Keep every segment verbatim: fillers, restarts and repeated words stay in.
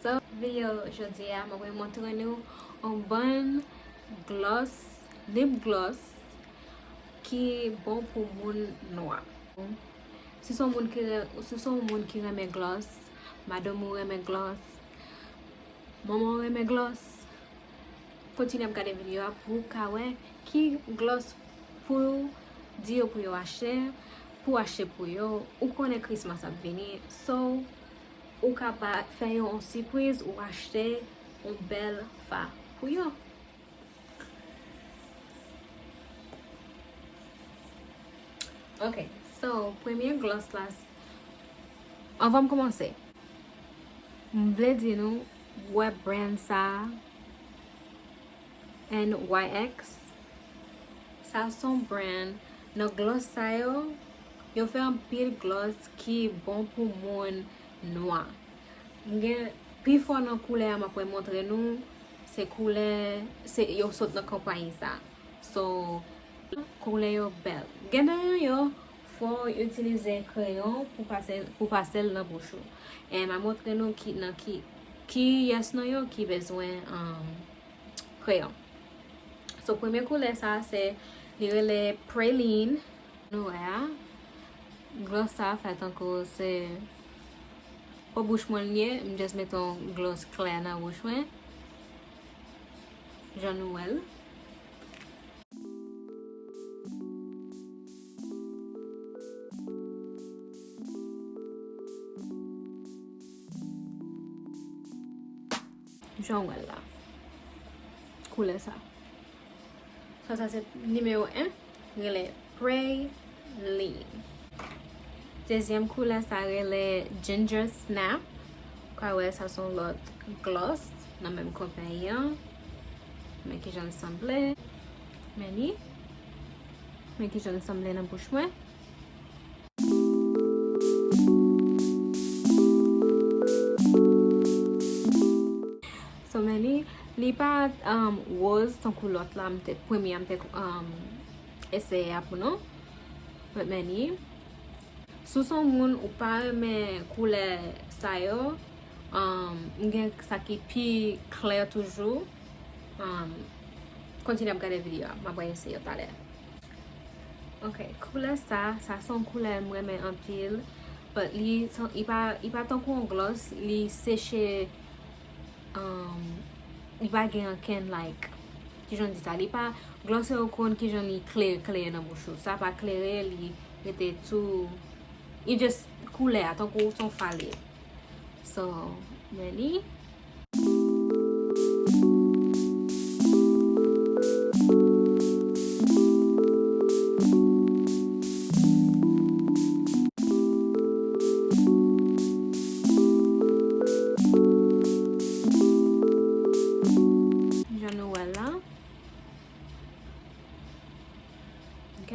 So, videyo jodi a, mwen montre nou yon bann gloss, lip gloss ki bon pou moun nwa. Si se yon moun ki re-, si se yon moun ki renmen gloss, madanm ou renmen gloss, manman w renmen gloss, kontinye ap gade videyo a pou w ka wè ki gloss pou w di yo pou yo achte, pou w achte pou yo. Ou konnen Christmas ap vini, so ou ka ba, fè yo yon sipriz, ou achte yon bèl fa pou yo. Ok, so, premye gloss la, anvan m kòmanse, m vle di nou, wè brand sa, N Y X. Sa se yon brand. Nan gloss sa yo, yo fè anpil gloss ki bon pou moun nwa. M gen pifò nan koulè a m ap montre nou, se koulè, se, yo sot nan konpayi sa. So, koulè yo bèl. Gen nan yo, fò w itilize kreyon pou pase, pou pase l nan bouch ou. E m ap montre nou ki, nan ki, kiyès nan yo ki bezwen, um, kreyon. So, premye koulè sa, se, li rele Praline. Nou wè a, gloss sa fè tankou se pou bouch mwen l ye, m just mete yon gloss klè nan bouch mwen. Jan nou wè l. Jan w wè l la. Koulè sa. Sa, sa se nimewo en, rele Praline. Dezyèm koulè sa rele Ginger Snap. Ou ka wè sa se yon lòt gloss nan menm konpayi an. Men kijan l sanble. Men li. Men kijan l sanble nan bouch mwen. So, men li, li pa, um, woz tankou lòt la, m te, premye a m te, um, eseye a pou nou. But men li, si w se yon moun ou pa renmen koulè sa yo, um, m gen sa ki pi klè toujou. Um, kontinye ap gade videyo a, m ap eseye yo talè. Ok, koulè sa, sa se yon koulè m renmen anpil, but li, li pa, li pa tankou yon gloss, li seche, um, li pa gen ankenn, like, kijan di sa, li pa, gloss yo konn kijan li klere, klere nan bouch ou, sa pa klere, li rete tou, li just koulè a, tankou se yon fa li ye. So, men li. Jan nou wè la. Ok.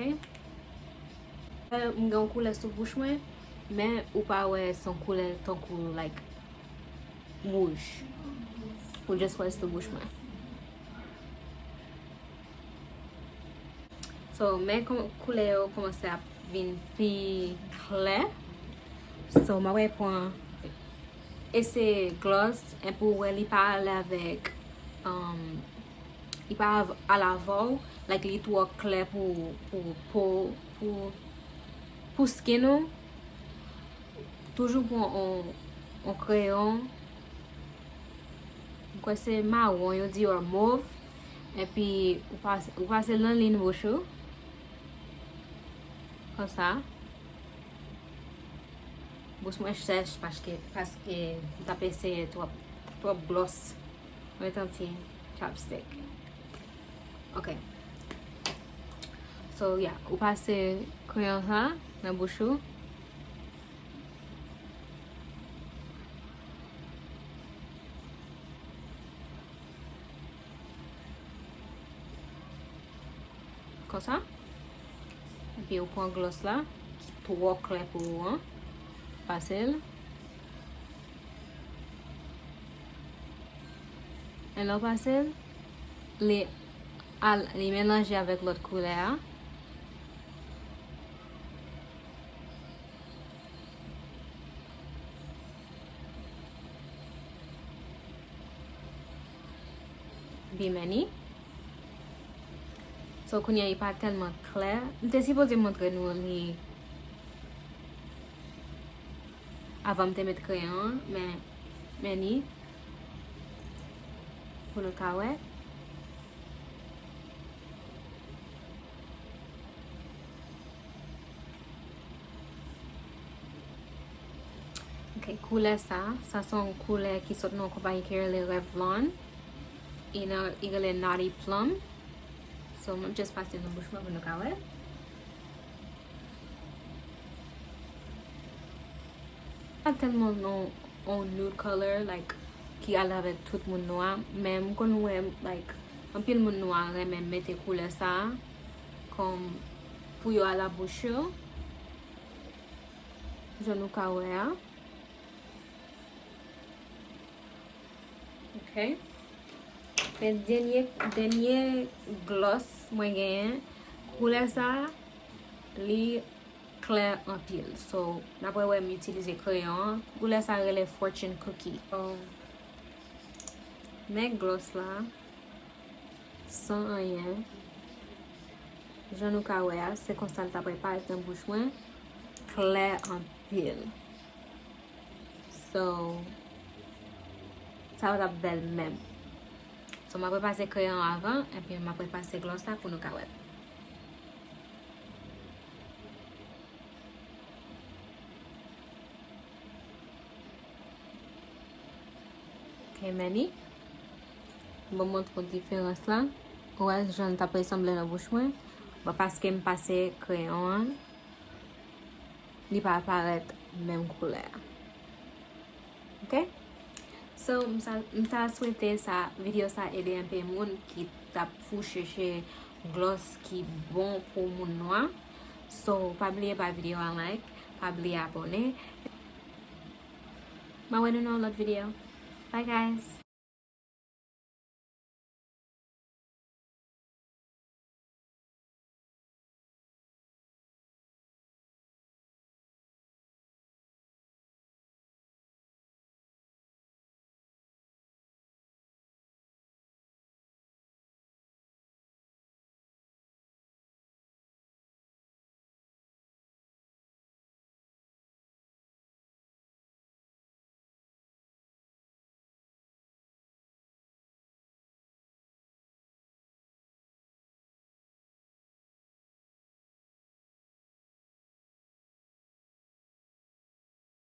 M gen yon koulè sou bouch mwen, men ou pa wè se yon koulè tankou, like, wouj. Ou just wè sou bouch mwen. So, men kòm koulè yo kòmanse ap vin pi klè. So, mwen pral pran, eseye gloss, epi w wè li pa ale avèk, um, li pa av-, al avè w, like, li twò klè pou, pou, pou, pou, pou skin ou. Toujou pran on, on kreyon. M kwè se mawon, yo di, or mov. Epi, ou pas-, ou pase l nan liy bouch ou. Konsa. Bouch mwen chèch paske, paske m t ap eseye twòp, twòp gloss. Mwen tanti chapstick. Ok. So, yeah, ou pase kreyon sa nan bouch ou. Konsa. Epi ou pran gloss la, ki twò klè pou ou an. Pase l. E lè w pase l, li al, li melanje avèk lòt koulè a. Meni. So, kounye a, li pa tèlman klè. M te sipoze montre nou li avan m te met kreyon an, men, men ni, pou nou ka wè. Ok, koulè sa, sa se yon koulè ki sot nan yon konpayi ki rele Revlon. E nan, li rele Naughty Plum. So, mwen just pase nan bouch mwen pou nou ka wè. Pa tèlman yon, yon nude color, like, ki ale avèk tout moun nwa, men m konn wè, like, anpil moun nwa renmen mete koulè sa a, kòm pou yo al abouch yo. Jan nou ka wè a. Ok. Men dènye, dènye gloss mwen genyen, koulè sa, li klè anpil. So, n ap wè, wè m itilize kreyon an. Koulè sa rele Fortune Cookie. So, men gloss la, san anyen. Jan nou ka wè a, se konsa l t ap parèt nan bouch mwen. Klè anpil. So, sa pa t ap bèl menm. So, m ap repase kreyon avan, epi m ap repase gloss la pou nou ka wè. Ok, men ni. Mwen montre w diferans la. Ou wè jan l t ap resanble nan bouch mwen. Bon, paske m pase kreyon an, li pa parèt menm koulè a. Ok? So, m sa, m ta swete sa, videyo sa ede anpil moun ki t ap fouye chèche gloss ki bon pou moun nwa. So, pa bliye ba videyo a like, pa bliye abòne. Mwen wè nou nan yon lòt videyo. Bye, guys!